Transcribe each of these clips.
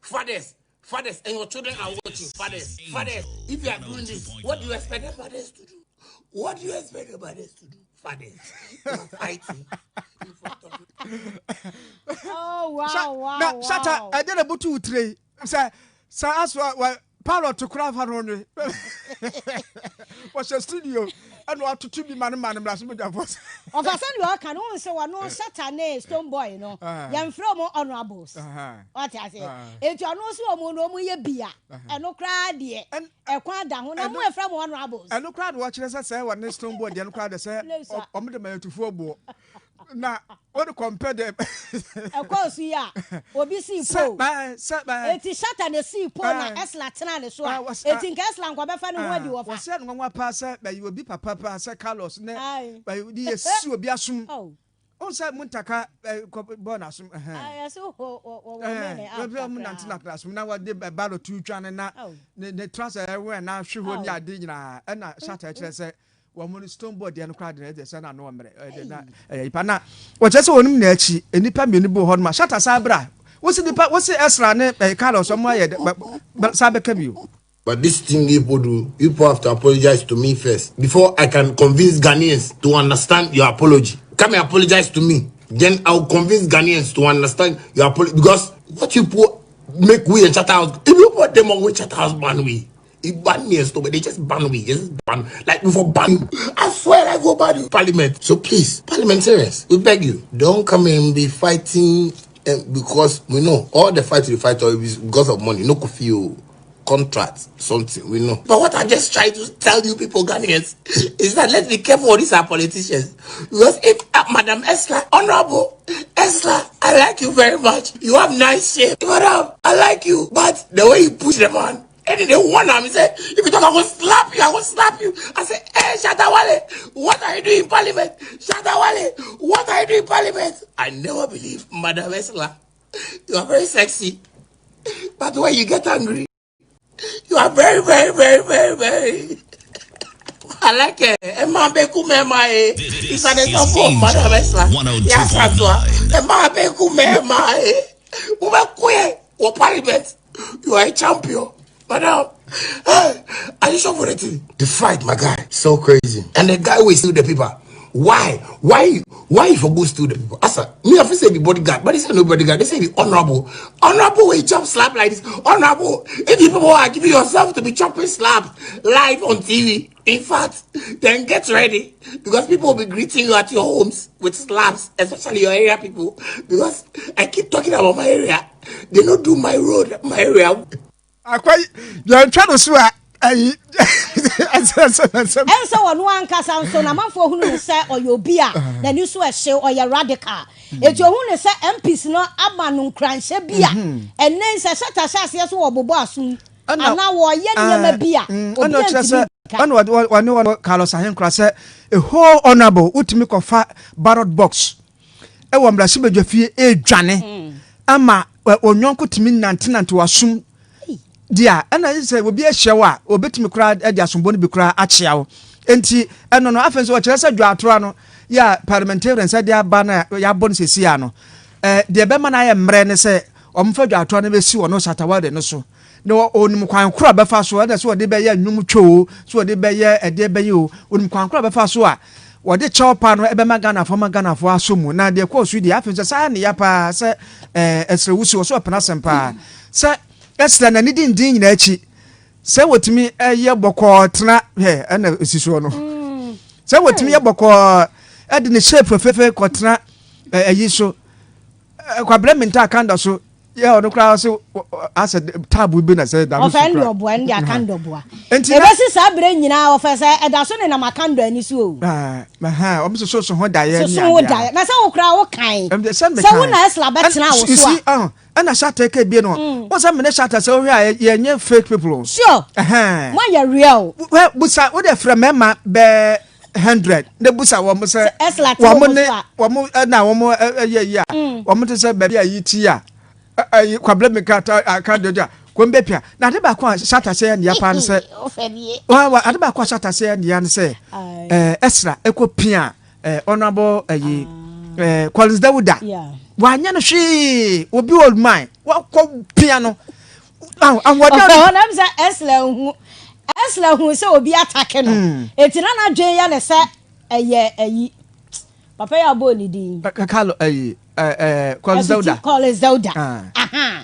Fathers, fathers, and your children are watching. Fathers, fathers, if you are doing this, what do you expect the mothers to do? What do you expect the mothers to do? Fathers, you are fighting in front of Oh wow. Na Shatta, ɛde na butu wo tire yi sɛ aso wɔ pilot kora fa no nwe wɔhyɛ studio ɛna watoto bi ma no mmara so badwafoɔ sɛ Ɔfa sɛ deɛ ɔka no, wohu sɛ wɔno Shatta ne Stonebwoy no, yɛmfrɛ mo honourables. Wate ase? Enti ɔno nso wɔ mu no, ɔmo yɛ bia ɛno koraa deɛ ɛkwan da ho na mo ɛfrɛ mo honourables. Ɛno koraa de wɔkyerɛ sɛ wɔne Stonebwoy deɛ no koraa de sɛ ɔmo de mayɛtufoɔ boɔ na wode compare dem. Ɛkɔɔ so yi a obi sii sɛ po sɛ eti Shatta na sii po na Esla tena ne so a eti nka Esla nkɔbɛfa ne ho adi wɔ fa. Wɔsɛ no nwanwa paa sɛ bɛyɛ obi papa paa sɛ Carlos ne bɛyɛ de yɛsi obi asom ɔn sɛ Muntaka bɔɔ n'asom. Yɛsɛ wɔ mene up. Ɛbɛ mu nante na asom na wɔde ballot twa ne na ne trouser ɛwɛn na ahwe hɔ ne ade nyinaa, ɛna Shatta kyerɛ sɛ wɔn no Stonebwoy deɛ no koraa de ɛde sɛ na ano mmerɛ ɛde na ɛyɛ nipa na wɔkyerɛ sɛ wɔn nyinaa akyi nipa mmienu bi wɔ hɔ nom a Shatta saa bra wosi nipa wosi Esra ne ɛyɛ Carlos, wɔn ayɛ dɛ bɛ saa bɛka bi o. But this thing you people do, you people have to apologize to me first before I can convince Ghanaians to understand your apology. Come and apologize to me. Then I'll convince Ghanaians to understand your apology. Because what you put make we and Shatta House, if you put them on we Shatta House ban we. It ban me and stuff, but they just ban we. Just ban. Like before ban you. I swear I go ban you. Parliament. So please, parliamentarians, we beg you, don't come and be fighting because we know all the fight we fight is because of money. No coffee contract, something we know. But what I just try to tell you people, Ghanaians, is that let's be careful with these are politicians. Because if Madam Esla, Honorable Esla, I like you very much. You have nice shape. Madam, I like you. But the way you push the man, and then they warn him, he said, "If you talk, I will slap you, I will slap you." I said, "Hey, Shatta Wale, what are you doing in parliament? Shatta Wale, what are you doing in parliament?" I never believe, Madam Esla, you are very sexy. But when you get angry, you are very, very, very, very, very. I like it. Emma beku mema e. This It's an is example of Madam Angel Esla. Yes, that's what. 102.9. Emma beku mema e. Ube kwe wo parliament. You are a champion. Madam, hey, are you sure for the thing? The fight, my guy, so crazy. And the guy will steal the paper. Why? Why? Why you for go steal the people? Asa, me I feel say be bodyguard, but they say no bodyguard. They say be honorable. Honorable will chop slap like this. Honorable. If you people are giving yourself to be chopping slap live on TV, in fact, then get ready because people will be greeting you at your homes with slaps, especially your area people. Because I keep talking about my area. They don't do my road, my area. Akwa yɛntwa no so a ayi ɛsɛsɛsɛm. Ɛnsɛ wɔn ankasa nso na amanfoɔ hunu no sɛ ɔyɛ obi a n'ani so ɛhyew, ɔyɛ radical, eti ohun ne sɛ MPs no ama no nkuranhyɛ bi a ɛnɛ nsɛ Shatta hyɛ aseɛ so wɔ bobɔ asom anaa wɔyɛ nneɛma bi a obi ɛna ɔkyerɛ sɛ antumi nka. Ɛna ɔne wɔne Carlos Ahenkora sɛ a whole honourable wotumi kɔfa ballot box ɛwɔ mmarahyɛbadwa fie ɛredwane ama onyɔnko tumi nantenante wasom di a, ɛna ɛyɛ sɛ obi ahyia wo a, obɛtumi koraa ɛde asombɔ no bi koraa akyea wo. Nti ɛno no afei nso wɔkyerɛ sɛ dwaatoa no yɛ a parliamentarians de aba no a yɛabɔ no sɛsi a no, deɛ ɛbɛma no ayɛ mmerɛ ne sɛ ɔmfa dwaatoa no bɛsi wɔ no Shatta Wale no so na onim kwan koro a bɛfa so ɛna sɛ wɔde bɛyɛ nnwom two, sɛ wɔde bɛyɛ ɛdeɛ bɛyɛ o, onim kwan koro a bɛfa so a wɔde kyɛw pa no ɛbɛma Ghanafoɔ ma Ghanafoɔ aso mu. Na deɛ kɔɔ so yi deɛ, afei nso saa ne ya paa sɛ ɛsrɛ wusu wɔ so ɔpena asɛm paa sɛ ɛsrɛ n'ani dindin nyinaa akyi sɛ wɔtumi ɛyɛ bɔkɔɔ tena hɛ ɛna esi soɔ no sɛ wɔtumi yɛ bɔkɔɔ ɛde ne shape fɛfɛɛfɛ kɔtena ɛyi so Kwabrɛ Minta Akanda so yɛ ɔno koraa sɛ asɛ taabu bi na sɛ da no so Ɔfɛ ndi koraa. ɔboa ndi Akanda ɔboa. Nti Ebesi saa bere nyinaa ɔfɛ sɛ ɛda so nenam Akanda ani so o. Ah, ɛhɛn, ɔmo soso so ho daeɛ ne Soso wo adeɛ a. daeɛ na sɛ wo koraa wo kan Ɛm de- sɛ sɛ wo na Esla bɛtena wo You so see, a. ɛna Shatta ka ebie no wɔn sɛ mene Shatta sɛ wohwɛ a yɛnyɛ fake people o. Sure. Mo ayɛ real. Wɛ busa wo de frɛ mɛma bɛɛ 100 ne busa wɔn sɛ Sɛ Esla te wɔn wɔn ne so a. wɔn ɛna wɔn ɛyɛ yi a wɔn te sɛ baabi a yi ti a ɛyi Kwabena mi ka ta aka de a kɔn bɛ pia. Na ade baako a Shatta sɛ yɛ nea paa ne sɛ Ɔfɛ nie. wa ade baako a Shatta sɛ yɛ nea ne sɛ Esra ɛkɔ pia honourable ɛyi Collins Dawuda. Wanyɛ no hwee, obi old man wakɔ pia no. Ahoɔden. Ɔfɛ hɔ nam sɛ Esla hu Esla hu sɛ obi atake no. Eti na n'adwene yɛ ne sɛ ɛyɛ ayi. Papa yi abɔ ne din. Carlo ayi ɛɛ Collins Dauda. Collins Dauda. Aha.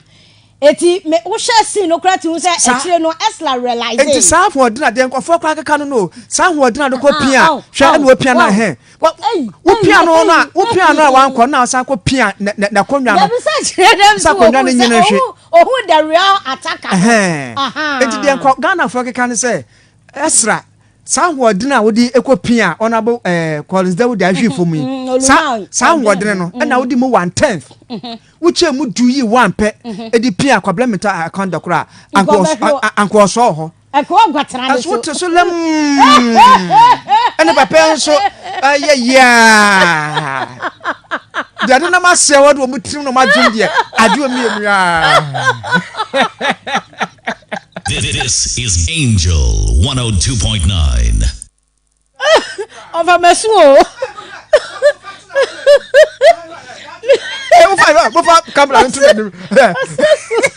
Eti me wohwɛ scene no koraa ti hu sɛ akyire no Esla realize. Eti saa ahoɔden adeɛ nkɔfoɔ koraa keka no no saa ahoɔden ade kɔ pia hwɛ ɛna opia na hɛn wopia no no a wopia no a wankɔ na ɔsan kɔ pia n'akonnwa no sɛ akonnwa no nyina hwe ohun the real attacker. Eti deɛ nkɔ Ghanafoɔ keka no sɛ ɛsra saa ahoɔden a wode kɔ pia ɔnabo ɛɛ Collins Dawudi ahwe fam yi saa saa ahoɔden no ɛna wode mu one tenth wokyɛ mu du yi one pɛ ɛde pia Kwabena Mintah Akandoh koraa anka ɔsɔɔ hɔ. Ɛkɔ guatena ne so. Ɛso wote so lɛm. Ɛne papa nso ɛyɛ yaa. Deɛ ade nam aseɛ hɔ de wɔn tirim na wɔn adwene deɛ ade wɔn mmienu aa. This is Angel 102.9. Ɔfa mɛso o. Wofa wofa kamera nto n'anim.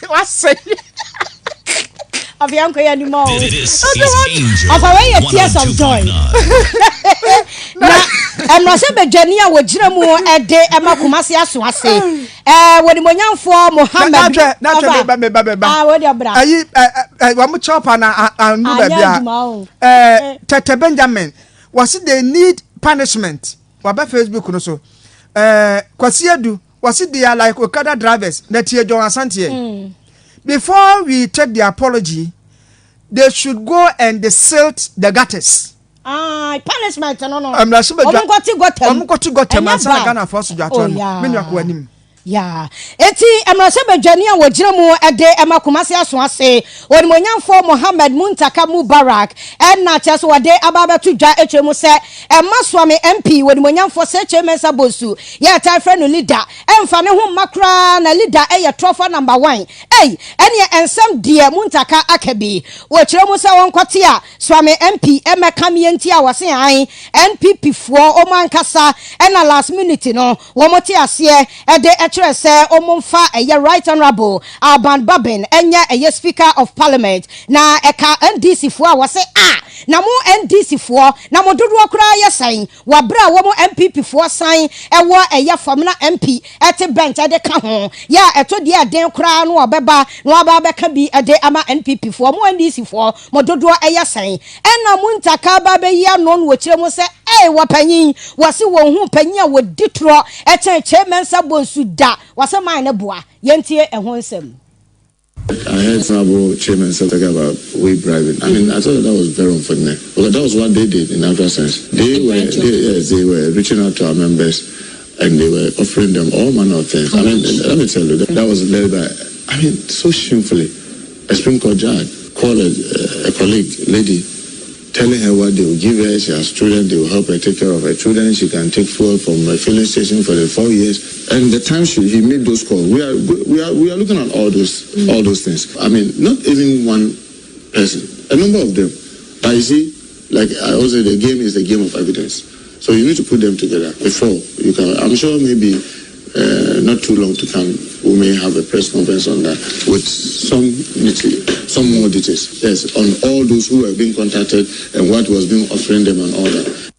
Wasɛ. Afei ankɔ yɛ anim o. This is Angel Ɔfa wei yɛ tears of joy. 102.9. Na mmarahyɛ badwani a wɔgyina mu de ɛma Kumasi aso ase. Ɛɛ wɔnimonyamfoɔ Mohammed. N'atwɛ n'atwɛ meba meba meba. Ah wɔde ɔbra. Ayi ɛ ɛ wɔn kyɛw pa na anu baabi a. Ɛɛ Tete Benjamin wɔsi they need punishment waba Facebook no so. Ɛɛ Kwasi Adu wɔsi they are like Okada drivers na tie John Asanteɛ. Before we take the apology they should go and desilt the gutters. Ah, punishment no. Mmarahyɛ Ɔmo nkɔte gutter mu. Ɔmo nkɔte gutter mu Ɛnyɛ ansa na bad. Ghana fo so dwa Oh, ato no. Me nua kɔ anim. Ya, eti mmarahyɛ badwani a wɔgyina mu de ɛma Kumasi aso ase, onimonyamfoɔ Mohammed Muntaka Mubarak ɛna kyerɛ sɛ wɔde aba abɛto dwa akyerɛ mu sɛ ɛma Suame MP onimonyamfoɔ Sekyere Mensah Bonsu yɛ ɛtaa frɛ no leader ɛmfa ne ho mma koraa na leader ɛyɛ trɔfa number one. Ei, ɛneɛ nsɛm deɛ Muntaka aka bi. Wɔkyerɛ mu sɛ wɔnkɔte a Suame MP ɛmɛka meɛ nti a wɔse an NPP foɔ wɔn ankasa ɛna last minute no wɔn te aseɛ ɛde ɛkyerɛ sɛ wɔn mfa ɛyɛ Right Honourable Alban Bagbin ɛnyɛ ɛyɛ Speaker of Parliament na ɛka NDC foɔ a wɔse a na mo NDC foɔ na mo dodoɔ koraa yɛ sɛn wɔ abere a wɔn NPP foɔ san ɛwɔ ɛyɛ fam na MP ɛte bench ɛde ka ho yɛ a ɛto deɛ ɛden koraa no ɔbɛba na waba abɛka bi ɛde ama NPP foɔ. Mo NDC foɔ mo dodoɔ ɛyɛ sɛn? Ɛna mo ntaka ba bɛyi ano no wɔkyerɛ mu sɛ ɛy wɔ panyin wɔse wɔn ho panyin a wɔdi torɔ ɛkyɛn Kyei Mensah Bonsu da wɔsɛ man ne boa. Yɛntie ɛho nsɛm. I heard Honorable Chairman talking about we bribing. I mean, I thought that was very unfortunate because that was what they did in actual sense. They, yes, they were reaching out to our members and they were offering them all manner of things. I mean, let me tell you, that was led by, I mean, so shamefully, a Supreme Court judge called a colleague, lady, telling her what they will give her. She has children, they will help her take care of her children. She can take fuel from a filling station for the 4 years. And the time he made those calls, we are looking at all those things. I mean, not even one person, a number of them. But you see, like I always say, the game is a game of evidence. So you need to put them together before you can. I'm sure maybe not too long to come, we may have a press conference on that with some more details. Yes, on all those who have been contacted and what was being offering them and all that.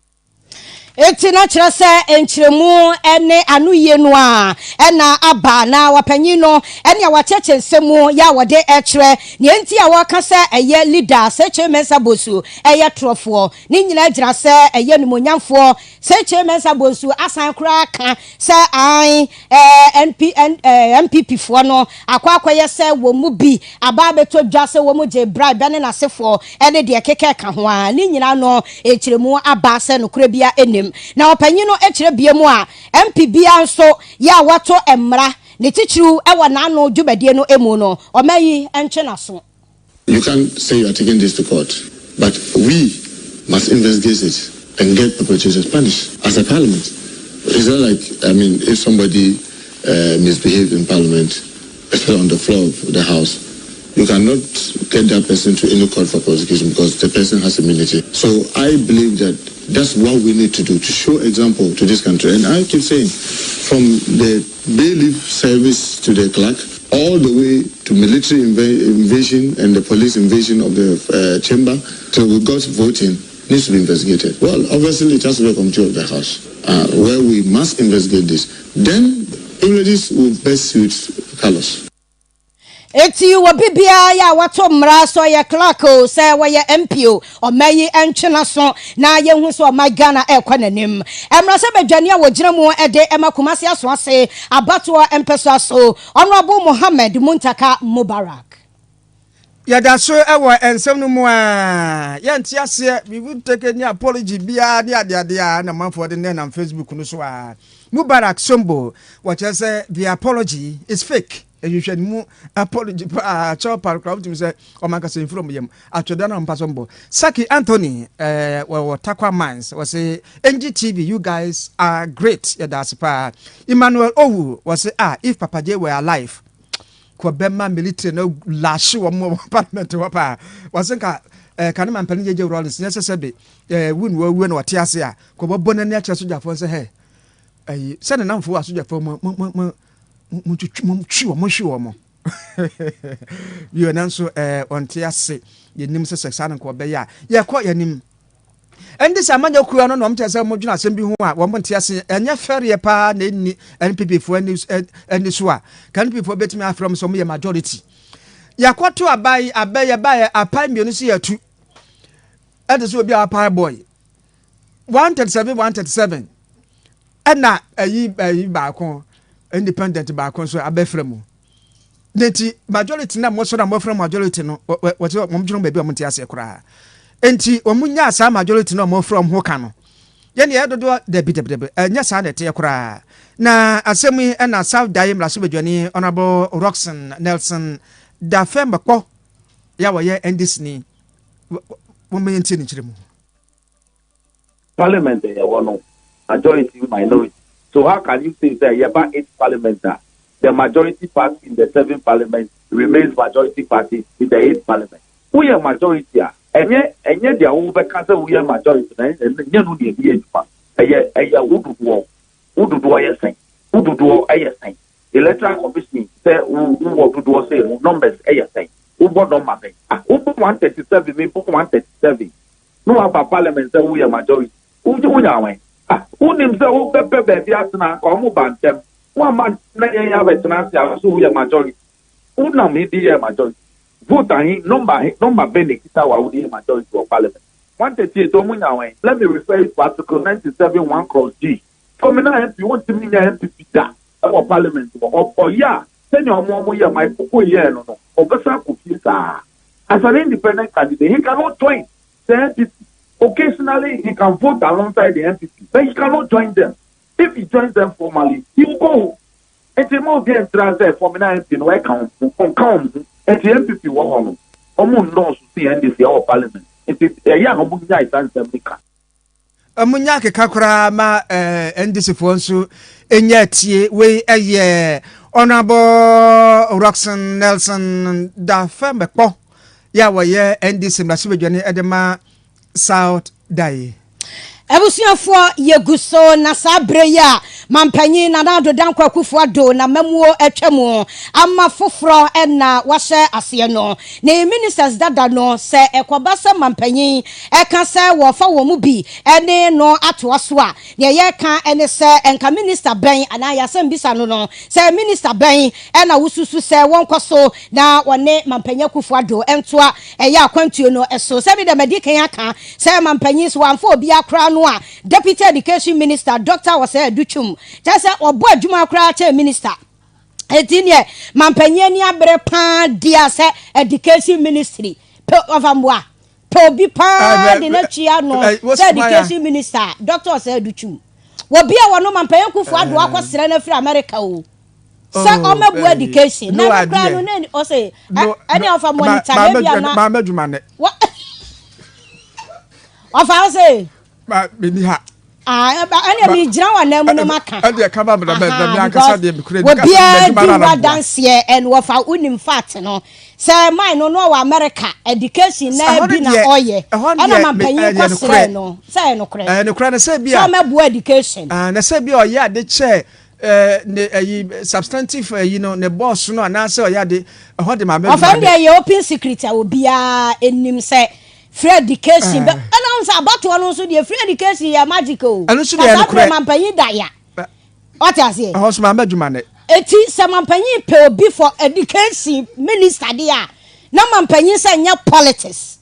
Eti na kyerɛ sɛ nkyerɛmu ne ano yie no a ɛna aba na wapanyin no ɛne a wakyerɛkyerɛ nsɛm mu yɛ a wɔde ɛkyerɛ nea nti a wɔka sɛ ɛyɛ leader Sɛkyerɛ Mensah Bonsu ɛyɛ torɔfoɔ. Ne nyinaa gyina sɛ ɛyɛ nimonyamfoɔ Sɛkyerɛ Mensah Bonsu asan koraa ka sɛ an ɛɛ NP N ɛɛ NPP foɔ no akɔ akɔyɛ sɛ wɔn mu bi aba abɛtɔ dwa sɛ wɔn mu gye bribe ne n'asefoɔ ɛne deɛ keka ka ho a ne nyinaa no ekyiremu aba sɛ nokorɛ bia anim na ɔpanyin no ekyirɛ bie mu a MP bia nso yɛ a wato mmara ne titiriw ɛwɔ n'ano dwumadie no emu no ɔma yi ntwe n'aso. You can't say you are taking this to court, but we must investigate it and get perpetrators punished as a parliament. It's not like, I mean, if somebody misbehaved in parliament, especially on the floor of the house, you cannot get that person to any court for prosecution because the person has immunity. So I believe that that's what we need to do to show example to this country. And I keep saying, from the bailiff service to the clerk, All the way to military invasion and the police invasion of the uh, chamber till we got voting needs to be investigated. Well, obviously it has to be a committee of the House uh, where we must investigate this. Then privileges will best suit Carlos. Enti obi biara yɛ a wato mmara sɛ ɔyɛ clerk o, sɛ wɔyɛ MP o, ɔman yi ntwe n'aso na yɛnhu sɛ ɔman Ghana ɛrekɔ n'anim. Mmarahyɛbadwani a wɔgyina mu de ma Kumasi Asoase abatoɔ mpɛsoa so, Honourable Mohammed Muntaka Mubarak. Yɛda so wɔ nsɛm no mu a yɛnte aseɛ, we won't take any apology biara ne adeade a na manfoɔ de nenam Facebook no so a. Mubarak Sombo wɔkyerɛ sɛ the apology is fake. Nhwehwɛ no mu apology paa kyɛw pa koraa wotumi sɛ ɔmo ankasa mfiri ɔmo yam atwɛdeɛ no mpa so mbɔ. Saki Anthony eh, wɔwɔ Tarkwa Mines wɔse NGTV you guys are great yɛda ase paa. Emmanuel Owu wɔse ah if Papa J were alive kɔ bɛma military no lahye wɔn wɔ parliament hɔ paa. Wɔse nka eh, kane mampanin JJ Rawlings nyɛ sɛ sɛbe eh, wu na wawu na ɔte ase a kɔ bɛbɔ n'ani akyerɛ sogyafoɔ sɛ hɛ ayi sɛ ne namfo wɔ asogyafoɔ mu mo mo mo montwitwi montwi wɔn monhwe wɔn bio nanso ɛɛ ɔnte ase yɛnim sɛ sɛ saa no nka ɔbɛyɛ a yɛkɔ yɛnim ɛnde sɛ amanyɔ kuo no na wɔn kyerɛ sɛ wɔdwene asɛm bi ho a wɔn nte ase ɛnyɛ fɛreɛ paa na ɛnni NPP foɔ ani ani so a ka NPP foɔ bɛtumi afrɛ wɔn sɛ wɔn yɛ majority yɛakɔto aba yi abɛ yɛbaeɛ apae mmienu so yɛatu ɛte sɛ obi a wapae bɔɔl 137 137 ɛna ayi ayi baako independent baako nso abɛfra mu ne nti majority na mo sɔrɔ a mo majority no wɔte wɔn dwene baabi a wɔn te aseɛ koraa nti wɔn nya saa majority na wɔn frɛ wɔn ho ka no yɛn yɛ dodoɔ dabi dabi dabi ɛnyɛ saa na ɛteɛ koraa na asɛm yi ɛna South Dayi mmarahyɛbadwani Honourable Rockson Nelson Dafeamekpor yɛ a wɔyɛ NDC ni wɔn yɛn tie ne nkyerɛ mu. Parliament a yɛwɔ no, majority minority. So how can you say sɛ yɛba eighth parliament a, the majority party in the seventh parliament remains majority party in the eighth parliament? Woyɛ majority a, ɛnyɛ ɛnyɛ deɛ wobɛka sɛ woyɛ majority na ɛnyɛ no na ɛde yɛ adwuma. Ɛyɛ ɛyɛ wo dodoɔ. Wo dodoɔ yɛ sɛn? Wo dodoɔ yɛ sɛn? Electoral commission sɛ wo wowɔ dodoɔ sɛ wo numbers yɛ sɛn? Wobɔ number bɛn? Ah, wobɔ 137, mebɔ 137. Na waba parliament sɛ woyɛ majority. Wogye wonya wɛn? Ah, wonim sɛ wobɛpɛ baabi atena anka ɔmo ba ntɛm. Woamma ntɛm na yɛn abɛtena ase a wo so woyɛ majority. Wonam he de yɛɛ majority? Vote ahe, number ahe, number bɛn na ekita wo a wode yɛ majority wɔ parliament? 138 ɔmo nya wɛn? Let me refer you to article 97 1 clause G. Fomena MP, wontumi nyɛ MP da wɔ parliament hɔ. Ɔyɛ a, sɛnea ɔmo ɔmo yɛ Mike Oquaye yɛɛ no no, ɔbɛsan akɔ fie saa. As an independent candidate, he cannot join the NPP. Occasionally, he can vote alongside the NPP, but he cannot join them. If he joins them formally, he will go home. Nti ma obi ntra sɛ Fomena MP no ɛka wɔn ho, ɔnka wɔn ho. Nti NPP wɔ hɔ no, wɔn nnɔɔso sen NDC ɛwɔ parliament. Nti ɛyɛ a wɔn nyae saa nsɛm no ka. Ɔmo nya akeka koraa ma eh, NDC foɔ nso nya atie. Wei ɛyɛ Honourable Rockson Nelson Dafɛmɛkpɔ yɛ a wɔyɛ NDC mmarahyɛbadwani ɛde ma South Dayi. Abusuafoɔ yɛgu so na saa berɛ yi a Mampanyin Nana Addo Dankwa Akufo Addo n'amammuo atwa mu ama foforɔ na wahyɛ aseɛ no, ne ministers dada no sɛ ɛkɔba sɛ mampanyin ka sɛ wɔrefa wɔn mu bi ne no atoa so a, nea yɛreka ne sɛ nka minista bɛn anaa yɛn asɛmmisa no no sɛ minista bɛn na wosusu sɛ wɔnkɔ so na wɔne Mampanyin Akufo Addo ntoa ɛyɛ akwantuo no so. Sɛ me deɛ madi kan aka sɛ mampanyin sɛ wɔamfa obiara koraa no a, Deputy Education Minister Doctor Osei Adutwum kyerɛ sɛ ɔbɔ adwuma koraa kyɛn minister. Eti neɛ mampanyin ani abere paa deɛ sɛ Education Ministry pɛ ɔfa mmoa pɛ obi paa de n'atwi ano sɛ Education Minister Doctor Osei Adutwum. Wɔbi a wɔno mampanyin Akufo Addo akɔsrɛ no afiri America o. sɛ oh, ɔmɛbu eh, education na ne kura no ne ɔsɛ ɛne ɔfa monitor na ebi ana maama adwuma nɛ ɔfa ɔsɛ ma meni ha ɛne mi gyina wɔ nan mu na ma ka ɛdeɛ kaba mi na mɛ na mi ankasa deɛ mi kura obiara di wa danseɛ ɛna wɔfa wonim fact no sɛ man no no ɔwɔ America education na bi na ɔyɛ ɛna ma mpanyin kɔ srɛ no sɛ ɛnokorɛ ɛnokorɛ no sɛ bi a sɛ ɔmɛboa education na sɛ bi a ɔyɛ ade kyɛ. ɛɛ ne ɛyi substantive ɛyi no ne boss no anaasɛ ɔyɛ ade ɛhɔ de maame adwuma Ɔfam de. deɛ yɛ open secret a obiara anim sɛ free education bɛ ɛna nso abatoɔ no nso deɛ free education yɛ magic o. Ɛno nso deɛ Kasa nokorɛ. berɛ mampanyin da ya. Ɔte aseɛ. Ɛhɔ nso maame adwuma ne. Eti sɛ mampanyin pɛ obi for education minister deɛ a na mampanyin sɛ nyɛ politics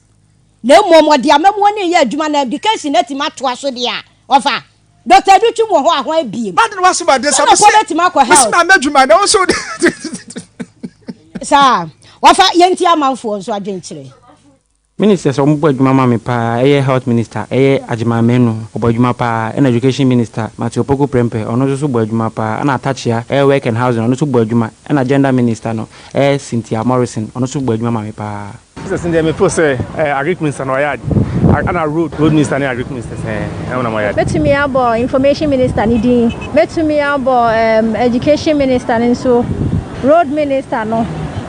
na mmom ɔde amamuo ne yɛ adwuma na education na tumi atoa so deɛ a ɔfa Dr. Adutwum wɔ hɔ a ho abiem. Bade na waso ba de sa Ɛna kɔ bɛtumi akɔ mesi health. maame adwuma na ɔnso. Saa wafa yɛnti amanfoɔ nso adwenkyerɛ. Ministers a wɔbɔ adwuma ma me paa ɛyɛ health minister ɛyɛ Agyeman Manu ɔbɔ adwuma paa ɛna education minister Matthew Opoku Prempeh ɔno nso so bɔ adwuma paa ɛna Atakyea ɛyɛ work and housing ɔno nso bɔ adwuma ɛna gender minister no ɛyɛ Cynthia Morrison ɔno nso bɔ adwuma ma me paa. Ministers deɛ me feel sɛ agric minister na ɔyɛ ade ana road minister ne agric minister sɛ ɛwɔ na ɔyɛ ade. Mɛtumi abɔ information minister ne din, mɛtumi abɔ education minister ne nso, road minister no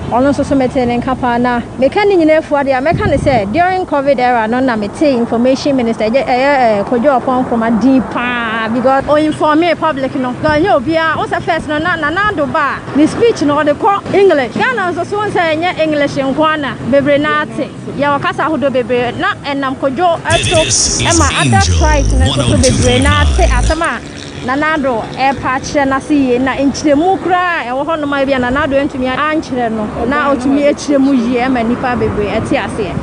ɔno nso so mete ne nka paa na meka ne nyinaa afua deɛ a mɛka ne sɛ during COVID era no na mete information minister ɛyɛ ɛyɛ Kojo Oppong Nkrumah din paa because o informe public no ɛnyɛ obiara wo sɛ first no na Nana Addo ba a ne speech no ɔde kɔ English. Ghana nso so wo sɛ ɛnyɛ English nko ana bebree na ate yɛwɔ kasa ahodoɔ bebree na ɛnam Kojo ɛso ɛma other tribes no nso so bebree na ate asɛm a Nana Addo ɛpa akyerɛ n'ase yie na nkyerɛmu koraa ɛwɔ hɔnom a bi a Nana Addo ntumi ankyerɛ no na ɔtumi akyerɛ mu yie ɛma nipa bebree ɛte aseɛ.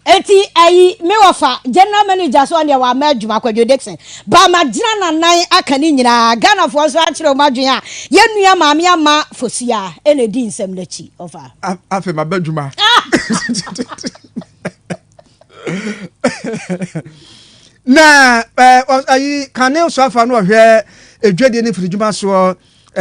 Eti ayi me wɔfa general manager so ɔneɛ wama adwuma Kwadwo Dixon ba ma gyina nanan aka ne nyinaa Ghanafoɔ nso akyerɛ wɔn adwene a yɛn nua maame ama Fosia ɛna edi nsɛm n'akyi ɔfa. Afei ma bɛ adwuma. Na ayi kane so afa no ɔhwɛ edwadie ne mfiridwuma soɔ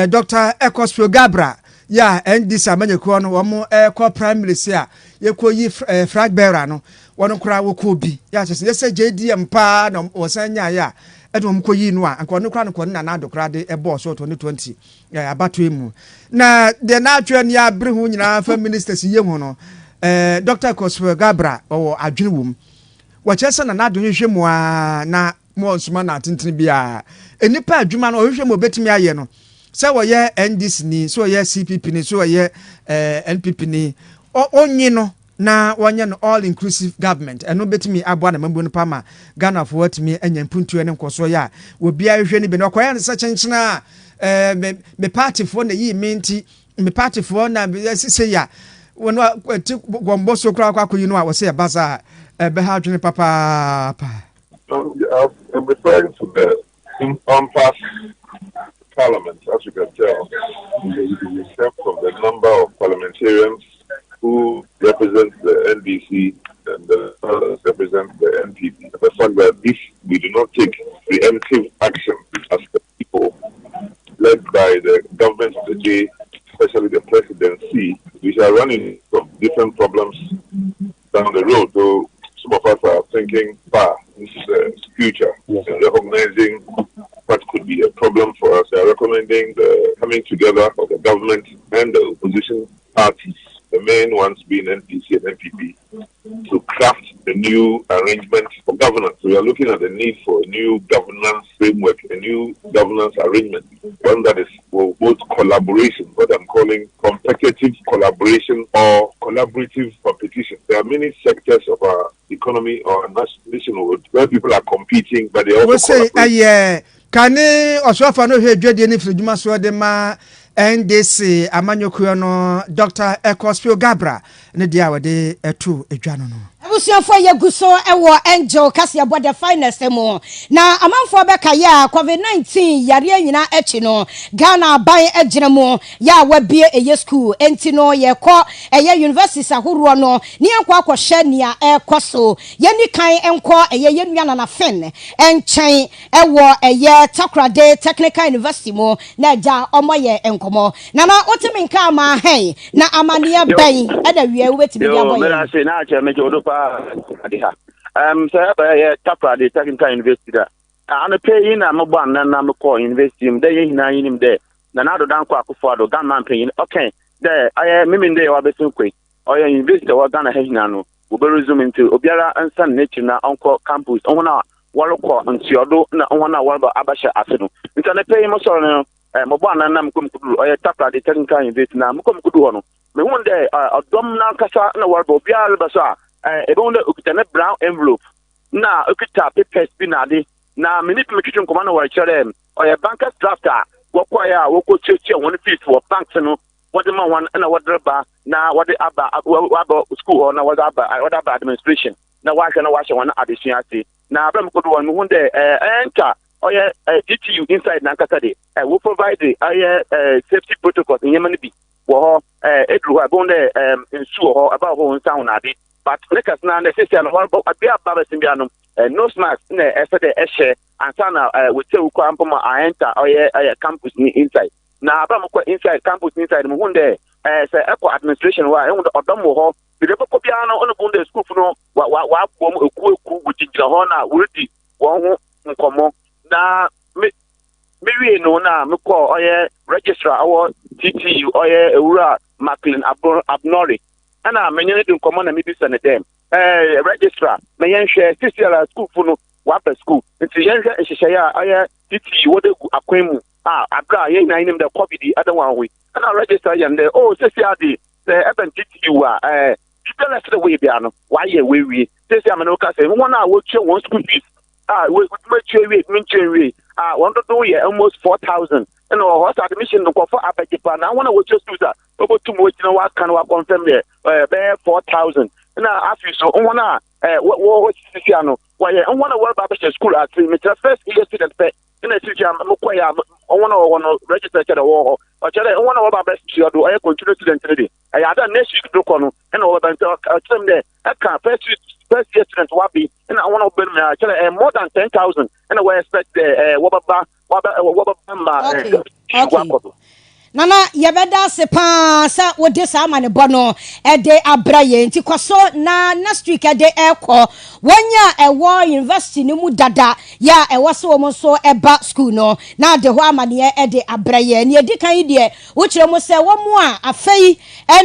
Dr. Ecospio Gabra yɛ a NDC amanyɔkuo no wɔn ɛkɔ primaries a yɛkɔ yi flag bearer no wɔn koraa wɔkɔ bi yɛ akyɛ sɛ yɛsɛ JDM paa na wɔsan nyaayɛ a ɛde wɔn kɔ yi no a nka ɔno koraa no kɔ ne Nana Addo koraa de ɛbɔɔ so 2020 abatoɔ mu na deɛ n'atwerɛ ne abere ho nyinaa fa ministers yie ho no Dr. Ecospio Gabra ɔwɔ adwene wɔ mu wɔkyerɛ sɛ Nana Addo hwehwɛ mu a na mo nsoma na atentene biara nnipa adwuma no ɔhwehwɛ mu obetumi ayɛ no sɛ wɔyɛ NDC ni sɛ wɔyɛ CPP ni sɛ wɔyɛ NPP ni ɔnyi no na wɔnyɛ no all inclusive government ɛno bɛtumi aboa na mambu no pa ma Ghanafoɔ atumi anya mpuntuo ne nkɔsoɔ yɛ a obiara hwehwɛ no bi na ɔkɔyɛ no sɛ kyenkyene a me partyfoɔ na yii me nti me partyfoɔ na sese yɛ a wɔn ti wɔn bɔ so koraa akɔ akɔyi no a wɔsɛ yɛ basa a ɛbɛha adwene papaapa. I'm referring to the impasse parliament, as you can tell, in terms of the number of parliamentarians who represent the NDC and the others represent the NPP. The fact that if we do not take preemptive action as the people, led by the government of the day, especially the presidency, we shall run into different problems down the road. So some of us are thinking far into the future and recognizing what could be a problem for us. They are recommending the coming together of the government and the opposition parties, the main ones being NDC and NPP, to craft a new arrangement for governance. We are looking at the need for a new governance framework, a new governance arrangement, one that is for both collaboration, what I'm calling competitive collaboration or collaborative competition. There are many sectors of our economy or nationhood where people are competing, but they also Wose collaborate. Ɛyɛ kane ɔsoafa no hwɛ dwadie ne firidwuma soɔ de ma NDC amanyɔkuo no Dr. Ecospio Gabra ne deɛ a wɔde ɛto edwa no. Abusuafoɔ, yɛgu so wɔ Angel kaseɛbɔ the finest mu na amanfoɔ bɛka yɛ a COVID-19 yareɛ nyinaa akyi no Ghana aban agyina mu yɛ a wabie ɛyɛ school enti no yɛkɔ ɛyɛ universities ahoroɔ no ne yɛnkɔ akɔhyɛ nea ɛrekɔ so. Yɛni kan nkɔ ɛyɛ yɛn nua Nana Fen nkyɛn ɛwɔ ɛyɛ Takoradi Technical University mu na agya ɔmɔ yɛ nkɔmɔ. Nana, wotumi nka ama hɛn na amanneɛ bɛn ɛna wie wobɛtumi de abɔ Yo, yɛn? meda na akyɛ megye wo do paa ade ha. Sɛ ɛbɛyɛ Takoradi Technical University da. Anɔpɛ yi na mebɔ anan na mekɔɔ university mu dɛ yɛn nyinaa yinim dɛ Nana Addo Dankwa Akufo-Addo Ghana mpanyin ɔkɛn dɛ ɔyɛ mímí dɛ wabɛsi nkwe ɔyɛ university a ɛwɔ Ghana ha nyinaa no wɔbɛ resume nti obiara nsa ne n'akyi na ɔnkɔ campus ɔho na. wɔrokɔ ntoado na hɔn a wɔreba abɛhyɛ ase no. Ntsi anapa yi mosɔr no, mobɔɔ anan na mokɔ mukodur ɔyɛ Takoradi Technical University na mokɔ mukodur hɔ no, mehun dɛ ɔdɔm nankasa na wɔreba, obiara reba so a, ebohu dɛ okitsa ne brown envelope na okitsa papers bi na adze, na menye bi metwetwe nkɔmbɔ na wɔrekyerɛ dɛ ɔyɛ bankers draft a wɔkɔe a wokotuatua hɔn fees wɔ banks no wɔdze ma hɔn na wɔdze reba na wɔdze aba aba skuul hɔ na wɔdze aba wɔdze aba administration na wɔahwɛ na wɔahyɛ hɔn adesua ase. Na aber a mukodur hɔ no muhun dɛ enter ɔyɛ GTU inside nankasa de wo provide ɔyɛ safety protocols nneɛma no bi wɔ hɔ. Edur hɔ a ebohu dɛ nsu wɔ hɔ, ɛba hɔ nsa ho na ade. But ne kɛse no ara dɛ sesei no wɔrobɔ bea a aba bɛsen biara no nose mask na ɛsɛ dɛ ɛhyɛ ansa na wotsia wo koraa mpo ma aenter ɔyɛ campus no inside. Na aber a mokɔ inside campus no inside no muhun dɛ sɛ ɛkɔ administration hɔ a ehu dɛ ɔdɔm wɔ hɔ. Beebi a ebɔkɔ biara no nna bohu dɛ skuulfo no wɔabɔ mu ekuw ekuw wogyinagyina hɔ na woridzi hɔn ho nkɔmbɔ. Na me mewiei no na mokɔɔ ɔyɛ registrar ɔwɔ TTU ɔyɛ Ewura Maclean Abnori nna menye no dzi nkɔmbɔ na mibisa no dɛ, Registrar, ma yɛnhwɛ seseiara skuulfo no wɔaba skuul ntsi yɛnhwɛ nhyehyɛɛ a ɔyɛ TTU wɔdze egu akwan mu a aber a hɛn nyina yenyim dɛ COVID yi ada hɔn ho yi. Nna registrar yɛ no dɛ, Oh, seseiara dze sɛ ebɛn TTU a, biribiara a ɛsɛ dɛ wɔyɛ biara no, wɔayɛ woewie. Sesei a me ne wo kasa yi, hɔn a wotua hɔn skuul fees a woetum etua ewie, ebinom nntua nnwiei a hɔn dodow yɛ almost 4,000 nna wɔwɔ hɔ. Sɛ admission no nkorɔfo abɛgye paa na hɔn a wotua skuul fees a wobotum woegyina hɔ aka na wɔakɔnfɛm yɛ bɛyɛ 4,000. Nna afei so hɔn a wɔwɔ hɔ sesei ano wɔyɛ hɔn a wɔreba abɛhyɛ skuul ase, mekyerɛ first year student pɛ nna sesei a mokɔe a hɔn a wɔwɔ hɔ no register kyerɛ dɛ wɔwɔ hɔ. Ɔkyerɛ dɛ hɔn a wɔreba abɛsua do ɔyɛ continuous student no de, ɛyɛ adze a next week do kɔ no nna wɔbɛba ntsi ɔkyerɛ me dɛ ɛka first week first year student wabe nna hɔn a wɔbɛba no nyinaa kyerɛ ɛyɛ more than 10,000 nna wɔ expect dɛ ɛɛ wɔbɛba wɔbɛ wɔbɛba ma ɛɛ wakɔ do. Nana yɛbɛda ase paa sɛ wode saa amanebɔ no de abrɛ yɛn nti kɔ so na next week ɛde ɛkɔ wɔn a ɛwɔ university no mu dada yɛ a ɛwɔ sɛ wɔn nso ɛba school no na ade hɔ amaneɛ de abrɛ yɛn. Nea ɛdi kan yi deɛ wokyerɛ mu sɛ wɔn a afei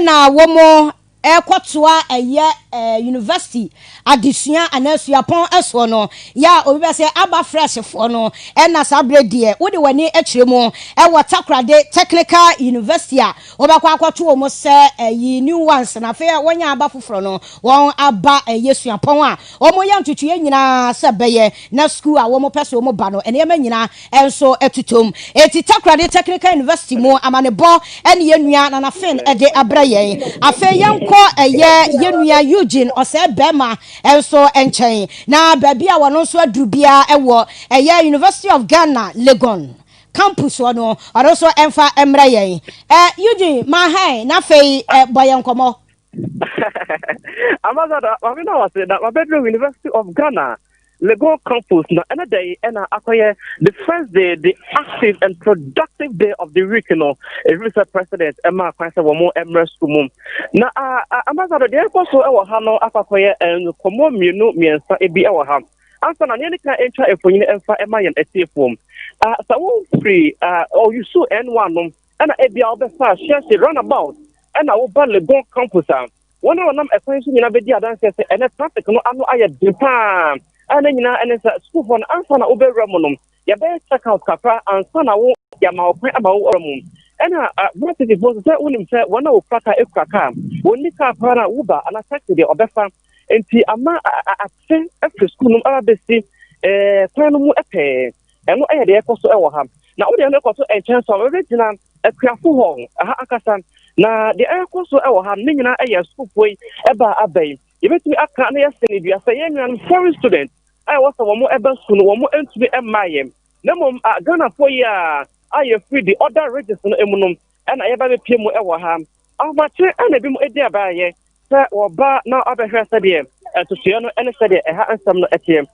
na wɔn rekɔtoa ɛyɛ university adesua anaa suapɔn soɔ no, yɛ a obi bɛ sɛ aba fresh foɔ no ɛna saa berɛ deɛ wode w'ani kyerɛ mu ɛwɔ Takoradi Technical University a wobɛkɔ akɔto wɔn sɛ ɛyi new ones na afei a wɔnya aba foforɔ no wɔn aba ɛyɛ suapɔn a wɔyɛ ntotoeɛ nyinaa sɛ bɛyɛ na sukuu a wɔpɛ sɛ wɔba no nneɛma nyinaa nso totom. Enti Takoradi Technical University mu amanebɔ ne yɛn nua Nana Finn de abrɛ yɛn. Afei yɛnkɔ ɛyɛ yɛn nua Eugene Ɔsɛe Bɛɛma nso nkyɛn na baabi a ɔno nso aduru biara wɔ ɛyɛ University of Ghana Legon campus hɔ no ɔno nso mfa mmrɛ yɛn. Eugene, ma hɛn na afei bɔ yɛn nkɔmmɔ. Ambassador, maame na wase na mabɛduru University of Ghana Legon campus na ɛnɛ da yi ɛna akɔyɛ the first day, the active and productive day of the week no ɛfiri sɛ president ɛma kwan sɛ wɔn mmerɛ sukuu mu na ambassador deɛ ɛkɔ so ɛwɔ ha no akɔ akɔyɛ nkɔmmɔ mmienu mmiɛnsa bi ɛwɔ ha ansa na nea ne kan ntwa mfonyin ɛmfa ɛma yɛn atiefoɔ sɛ wofiri ɔyusu N1 no ɛna ebia wobɛfa Shiashi runabout ɛna woba Legon campus a, wɔn a wɔnam ɛkwan so nyinaa bɛdi adanseɛ sɛ ɛnɛ traffic no ano ayɛ den paa. A ne nyinaa ɛne sɛ sukuufoɔ no ansa na wobɛwura mu no, yɛbɛyɛ check out kakra ansa na wo yɛama wo kwan ama wo wura mu. Ɛna varsityfoɔ nso sɛ wonim sɛ wɔn a wɔkura kaa kura kaa, wɔnni kaa koraa no a Uber anaa taxi deɛ ɔbɛfa. Nti ama ate afiri sukuu no mu aba bɛsi kwan no mu pɛɛ. Ɛno yɛ deɛ ɛkɔ so wɔ ha. Na wode ɛno kɔ so nkyɛn so a, wɔbɛgyina akuafo hɔ ha ankasa. Na deɛ ɛrekɔ so wɔ ha no, ne nyinaa yɛ asukuufoɔ yi ɛba aba yi. Yɛbɛtumi aka na yɛasɛ no dua sɛ yɛn nuanom foreign students a ɛwɔ sɛ wɔn ɛba sukuu no, wɔn ntumi mmaeɛ. Na mmom Ghanafoɔ yi a a yɛfiri the other regions no mu no ɛna yɛba bɛpie mu wɔ ha. Ahomakye ɛna ebinom adi abaeɛ sɛ wɔba na wɔabɛhwɛ sɛdeɛ ntotoeɛ no ne sɛdeɛ ɛha nsɛm no teɛ.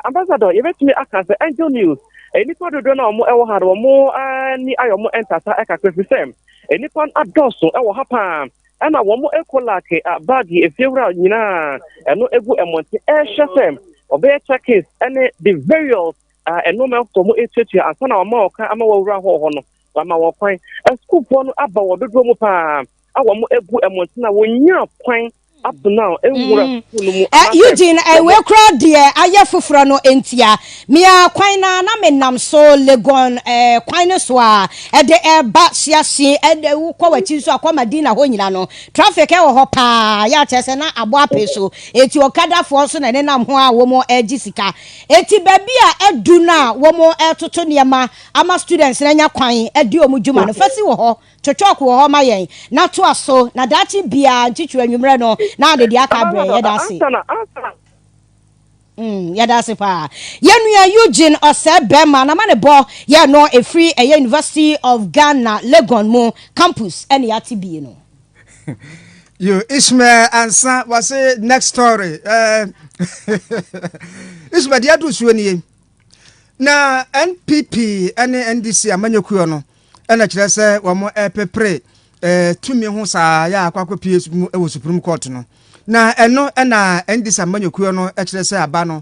Ambassador, yɛbɛtumi aka sɛ Angel News, nnipa dodoɔ no a wɔn wɔ ha no, wɔn ani ayɛ wɔn ntata kakra firi sɛ nnipa no adɔɔso wɔ ha paa, ɛna wɔn kolake baagi efiewura nyinaa ɛno egu mmɔnten ɛrehwɛ sɛ wɔbɛyɛ check-ins ne the various nneɛma ɛsɔ wɔn etuatua ansa na wɔn a wɔka ama wɔawura hɔ hɔ no wɔama wɔn kwan. Asukuufoɔ no aba wɔ dodoɔ mu paa a wɔn agu mmɔnten a wɔnyaa kwan. Up to now, nwura sukuu no mu Eh, anaasɛ Eugene, eh, wɔbɔ. wei koraa deɛ ayɛ foforɔ no ntia. Me ara kwan no ara na menam so Legon eh, kwan no so a ɛde ɛreba Shiashi, ɛde wokɔ w'akyi nso akɔ Madina hɔ nyina no, traffic ɛwɔ hɔ paa, yɛ akyerɛ sɛ na abɔ apee so. Eti okadafoɔ nso na ɛnenam ho a wɔn ɛregye sika. Eti baabi a adu no a wɔn ɛretoto nneɛma ama students no anya kwan adi wɔn dwuma no, fa si wɔ hɔ. To chalk wɔ hɔ ma yɛn na toa so na daakye biara nkyekyere anwummerɛ no na ade deɛ aka abrɛ yɛn. Yɛda ase. Mm, yɛda ase paa. Yɛn nua Eugene Ɔsɛɛ Bɛrima na ma ne bɔ yɛ no ɛfiri ɛyɛ University of Ghana Legon mu campus ɛne yɛate bie no. Yo, Ishmael Ansa wɔse next story. Uh, Ishmael deɛ adu suo nie. Na NPP ne NDC amanyɔkuo no na kyerɛ sɛ wɔn repepere eh, tumi ho saa yɛ akɔ akɔpie mu wɔ Supreme Court no. Na ɛno na NDC amanyɔkuo no kyerɛ sɛ aba no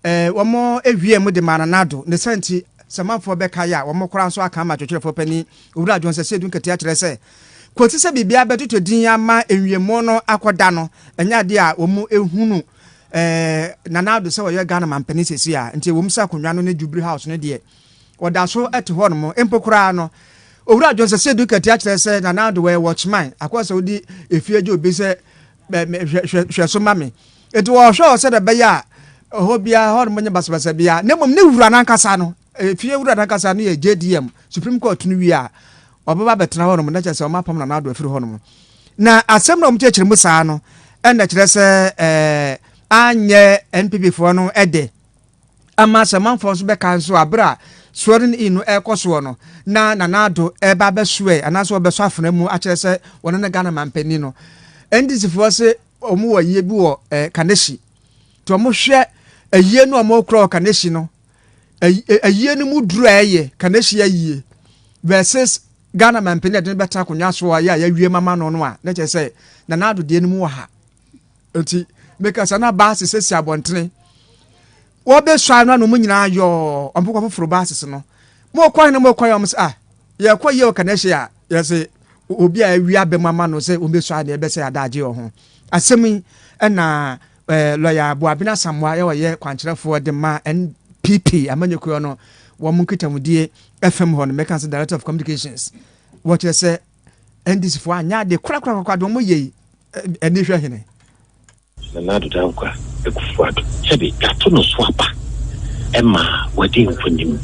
eh, wɔn awie mu de maa Nana Addo. Ne saa nti sɛ manfoɔ bɛkae a wɔn koraa nso aka ama atwetwerɛfoɔ panin Owura Johnson Seidu Nketia kyerɛ sɛ kɔsi sɛ biribiara bɛtotɔ din ama nwiemu no akɔda no ɛnyɛ adeɛ a wɔn ehunu eh, Nana Addo sɛ ɔyɛ Ghana mampanin seesei a, nti ɛwom sɛ akonnwa no ne Jubilee House no deɛ, ɔda so te hɔ nom. Mpo koraa no, Owura Johnson Seidu Nketia kyerɛ sɛ Nana Addo wɔyɛ watchman, akɔyɛ sɛ wode efie gye obi sɛ hwɛ so ma me. Nti wɔhwɛ hɔ sɛdeɛ ɛbɛyɛ a ɛhɔ biara hɔ nom nyɛ basabasa biara. Na mmom ne wura no ankasa no, efie wura no ankasa no yɛ JDM, Supreme Court no wie a, ɔbɛba abɛtena hɔ nom na kyerɛ sɛ wɔapam Nana Addo afiri hɔ nom. Na asɛm no a wɔkyerɛkyerɛ mu saa no na kyerɛ sɛ ɛɛ anyɛ NPP foɔ no ɛdɛ ama sɛ manfoɔ nso bɛka nso a berɛ a swearing in no ɛrekɔ soɔ no na Nana Addo ɛreba abɛsoɛ anaasɛ ɔbɛsɔ afena mu akyerɛ sɛ wɔne ne Ghana mampanin no. NDC foɔ se wɔn wɔ ayie bi wɔ ɛɛ Kaneshie nti wɔn hwɛ ayie no a wɔn korɔ wɔ Kaneshie no ayie no mu duru a ɛyɛ Kaneshie ayie versus Ghana manpanin a yɛde no bɛtena akonnwa so a yɛ a yɛawie mama no no a na kyerɛ sɛ Nana Addo deɛ no mu wɔ ha nti mekasa na baase sɛ si abɔntene wɔbɛsua no ano mu nyinaa yɔɔ ɔmpokɔ foforo baase no mokɔ hene mokɔ yɛ ɔm sɛ ah yɛkɔ yie wɔ Kaneshie a yɛse obi a awie abɛm ama no sɛ wɔbɛsua ne ɛbɛsɛ adagye wɔ ho asɛm yi ɛna Eh, Lɔya Boabena Asamoah yɛ ɔyɛ kwankyerɛfoɔ de ma NPP amanyɔkuo no wɔn nkitahodie fam hɔ no, mɛka sɛ Director of Communications. Wɔkyerɛ sɛ NDC foɔ anyɛ ade korakorakora deɛ wɔn yɛ yi, ɛni hwɛ hene. Nana Addo Dankwa Akufo-Addo, sɛbe yɛato no so aba ma wadi nkonim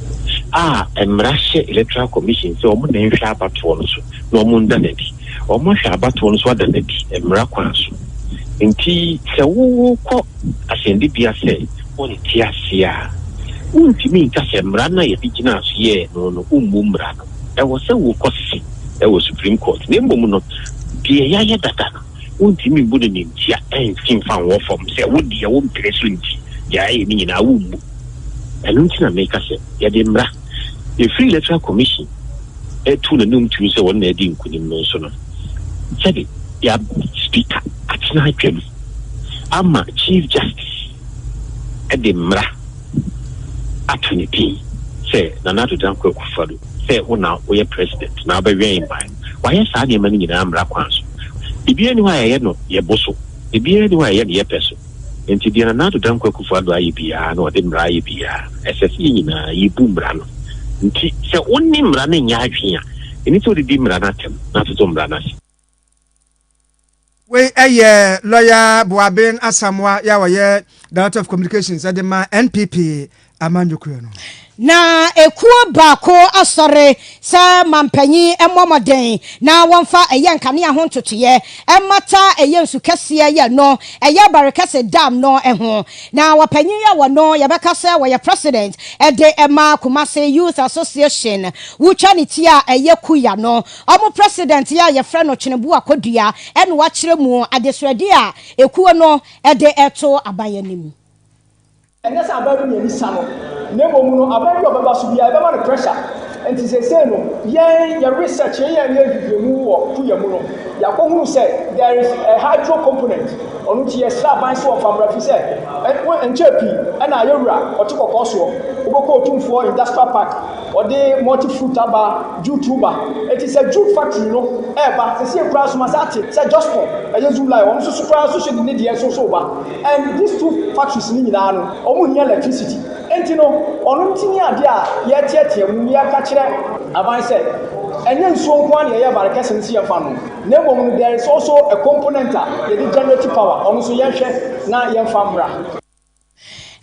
a mmara hyɛ Electoral Commission sɛ wɔn na nhwɛ abatoɔ no so na wɔn nda no adi. Wɔn ahwɛ abatoɔ no so ada no adi mmara kwan so. Enti sɛ wokɔ asɛnnibea sɛ wonte aseɛ a, wontumi nka sɛ mmara no a yɛde gyinaa so yɛɛ no no, wommu mmara no. Ɛwɔ sɛ wokɔ se wɔ Supreme Court. Na mmom no, deɛ yɛayɛ dada no, wontumi mbu no animtia nsi mfa nwɔ fam sɛ wo deɛ wompene so nti, deɛ ayɛ no nyinaa wommu. Ɛno nti na meka sɛ yɛde mmara, ɛfiri Electoral Commission to n'anom tuo sɛ wɔn na adi nkonim no nso no, sɛde yɛabɔ Speaker atena adwam ama Chief Justice de mmara ato ne din sɛ Nana Addo Dankwa Akufo-Addo sɛ wo na woyɛ President na wobɛwɛn man no. Wayɛ saa nneɛma no nyinaa mmara kwan so. Biribiara nni hɔ a yɛyɛ no yɛn bo so. Biribiara nni hɔ a yɛyɛ no yɛn pɛ so. Enti deɛ Nana Addo Dankwa Akufo-Addo ayɛ biara na ɔde mmara ayɛ biara no, ɛsɛ sɛ yɛn nyinaa yɛbu mmara no. Nti sɛ wo ne mmara no nyɛ adwene a, ɛnni sɛ wode di mmara no atɛm na atoto mmara no ase. Wei yɛ Lɔya Boaben Asamoah yɛ a ɔyɛ Director of Communications de ma NPP amanyɔkuo no. Na ekuo baako asɔre sɛ mampanyin mmɔ mmɔden na wɔmfa ɛyɛ nkanea ho ntotoeɛ mmata ɛyɛ nsu kɛseɛ yɛ no ɛyɛ Barekɛse Dam no ho. Na wɔpanyin yɛ wɔ no yɛbɛka sɛ wɔyɛ president de ma Kumasi Youth Association wotwa ne ti a ɛyɛ Kuya no wɔn president yɛ a yɛfrɛ no Tweneboa Kodua ɛna wakyerɛ mu adesrɛdeɛ a ekuo no de reto aban anim. Ɛnyɛ sɛ aban bi na ani sa no, na mmom no, aban bi a ɔbɛba so biara, yɛbɛma no pressure. Nti seesei no yɛn yɛ research, yɛn yɛ yɛ nhwehwɛmu wɔ Kuya mu no, yɛakɔhunu sɛ there is a hydro component. Ɔno nti yɛsrɛ aban sɛ wɔmfa mmra firi sɛ ɛnkyɛɛ pii ɛna yɛwura ɔte kɔkɔɔ soɔ, wobɛkɔ Otumfoɔ Industrial Park, Wɔde multi fruit aba, jute ba. Enti sɛ jute factory no ɛɛba, sesie koraa nso masa ate sɛ Jospong, ɛyɛ Zoomlion, wɔn nso so koraa nso hyɛ ne deɛ nso so ba. And these two factories no nyinaa no, wɔn hia electricity. Enti no, ɔno nti ne adeɛ a yɛteatea mu na yɛka kyerɛ aban sɛ, ɛnyɛ nsuo nko ara na yɛyɛ bare kɛse no sɛ yɛmfa nnom, na mmom no there is also a component a yɛde generate power, ɔno nso yɛnhwɛ na yɛmfa mmra.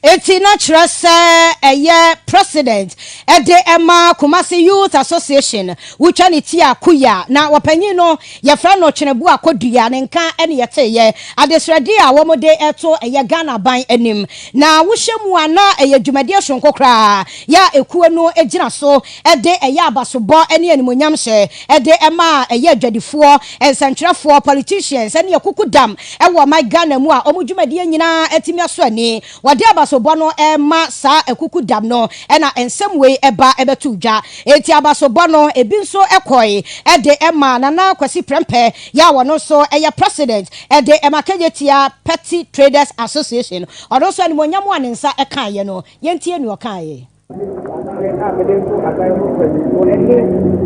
Enti na kyerɛ sɛ ɛyɛ President de ma Kumasi Youth Association, wotwa ne ti a Kuya, na ɔpanyin no yɛfrɛ no Tweneboa Kodua, ne nka ne yɛteeɛ. Adesrɛdeɛ a wɔde reto ɛyɛ Ghana aban anim, na wohyɛ mu a na ɛyɛ dwumadie soronko koraa yɛ a ekuo no gyina so de ɛyɛ abasobɔ ne animuonyamhyɛ de ma ɛyɛ adwadifoɔ, nsɛntwerɛfoɔ, politicians ne akukudam wɔ ɔman Ghana mu a wɔn dwumadie nyinaa atumi asɔ ani. Wɔde abasobɔ no rema saa akukudam no na nsɛm wei ba bɛtoo dwa. Enti abasobɔ no ebi nso kɔe de maa Nana Kwasi Prempeh yɛ a ɔno nso yɛ President de ma Kejetia Petty Traders Association. Ɔno nso animuonyam a ne nsa kaeɛ no, yɛntie nea ɔkaeɛ. Ahyɛde a mede to aban mu mpanyimfo ne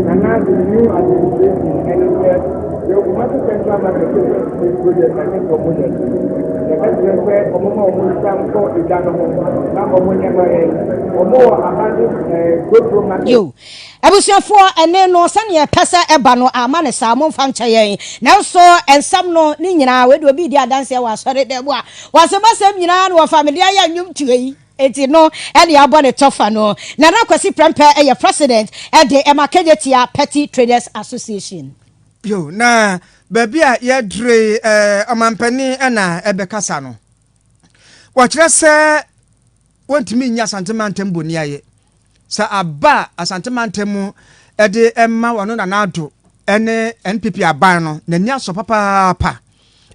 Nana Addo new administration ne sɛ, yɛwɔ Kumasi Central Market State project a ɛsɛ sɛ wɔyɛ. Yɛbɛsrɛ sɛ wɔmma wɔn nsa nkɔ edwa no ho na wɔnyɛ ma yɛn. Wɔwɔ abandoned eh, Trotro Market. Yo. Abusuafoɔ, ɛnne no, sɛdeɛ ɛpɛ sɛ ɛba no, amma no saa, momfa nkyɛ yɛn. Nanso, nsɛm no, ne nyinaa, wei deɛ obi redi adanseɛ wɔ asɔredan mu a, wɔasɛm asɛm nyinaa na wɔfa mede ayɛ nnwomtoɔ yi. Enti no ɛne abɔ ne tɔfa no. Nana Kwasi Prempeh yɛ President de ma Kejetia Petty Traders Association. Yo, na baabi a yɛdure yi, eh, ɔmampanin na ɛbɛkasa no. Wɔkyerɛ sɛ wɔntumi nyi Asante mantam boniayɛ. Sɛ aba a Asante mantam mu de ma wɔn Nana Addo ne NPP aban no, n'ani asɔ papaapa.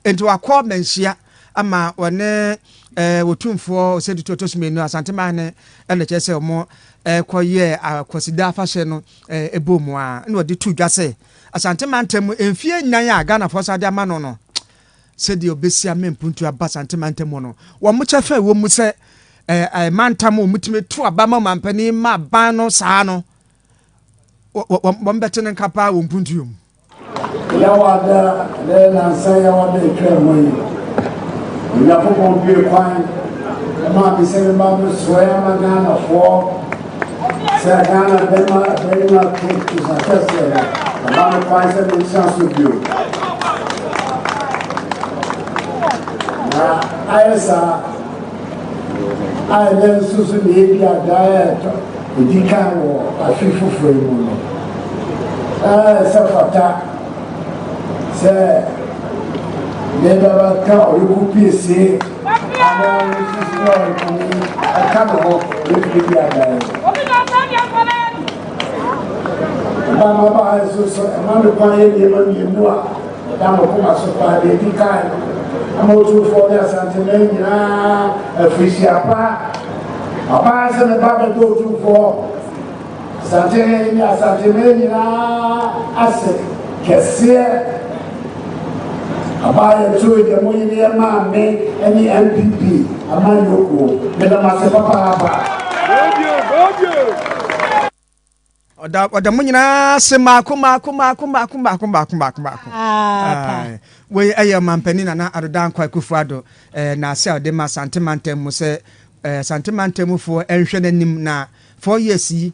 Enti wakɔ Manhyia ama wɔne eh, Otumfoɔ Osei Tutu ɔtɔ so mmienu Asanteman ne ɛna kyerɛ sɛ wɔn kɔyɛɛ Akwasida afahyɛ no ɛbɔ mu a na wɔde to dwa sɛ Asante mantam mu mfie nnan a Ghanafoɔ san de ama no no sɛdeɛ ɔbɛsi ama mpuntuo aba Asante mantam mu no wɔn kyɛfa ɛwɔ mu sɛ eh, mantam a wɔtumi to aba ma ɔmampanin ma aban no saa no wɔn bɛte ne nka paa wɔ mpuntuo mu. Yawada bɛyɛ nnansa yi awada a etwaa mu yi, Onyankopɔn bue kwan maa me sɛ memma mesoɛ ama Ghanafoɔ sɛ Ghana bɛma barima to nsa kɛseɛ no, ɔma me kwan sɛ mentra so bio. Na ayɛ saa a ɛnɛ nso so na ebi adae a ɛtɔ edi kan wɔ afe foforɔ yi mu no, ɛsɛ fata sɛ mebɛbɛka ɔyɔko piesie anaa nsusu sɛ ɔyɔkoni ɛka ne ho yɛtumi di adae. Ɛba ma ba nso so ɛma me kwan yɛ nneɛma mmienu a Ɛda mo koma so paa. Deɛ ɛdi kan no, ama Otumfoɔ ne Asanteman nyinaa afirihyia pa. Ɔbaa sɛ meba bɛdɔ Otumfoɔ, Asantehene ne Asanteman nyinaa ase kɛseɛ. Ɔbaa yɛtoo deɛ mo yereɛ maa me ne NPP amanyɔkuo. Meda mo ase papaapa. Ɔda ɔda mo nyinaa ase mmaako mmaako mmaako mmaako mmaako mmaako mmaako mmaako. Ah, Wei ɛyɛ ɔmampanin Nana Addo Dankwa Akufo-Addo eh, n'ase a ɔde ma Asante mantam mu sɛ eh, Asante mantam mufoɔ nhwɛ n'anim na 4 years yi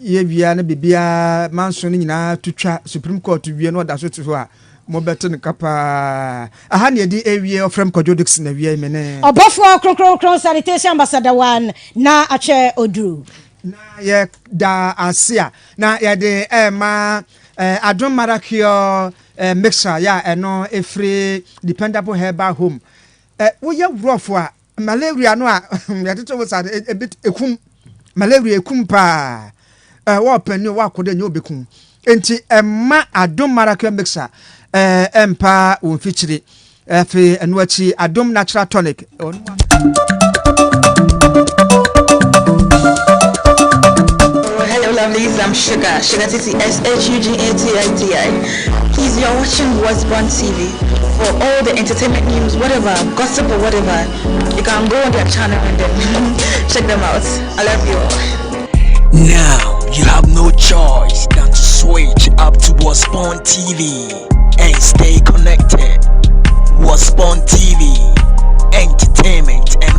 yɛwia no biribiara manso no nyinaa to twa Supreme Court wie na ɔda so te hɔ a mobɛte no ka paa. Aha ne yɛde awie ɔfrɛm Kwadwo Dickson awia yi me ne Ɔbɔfoɔ Kronkronkron Sanitation Ambassador one na akyɛ oduru. Na yɛda ase a na yɛde rema Adom Maracuel Mixture yɛ a ɛno ɛfiri Dependable Herbal Home. Woyɛ worɔfo a, malaria no a yɛtete wo saa no, ebi ekum. Malaria ekum paa. Wɔɔpɛ ne wɔakɔ dɛ nyɛ obekum. Enti ɛma Adom Maracuel Mixture ɛmpa wo mfikyiri. Afei ɛno akyi Adom Natural Tonic. Hello. lovelies. I'm Sugar, Sugar Titi, S H U G A T I T I. Please, you're watching What's Born TV for all the entertainment news, whatever, gossip or whatever. You can go on their channel and then check them out. I love you all. Now you have no choice than to switch up to Wasbon TV and stay connected. Wasbon TV, entertainment and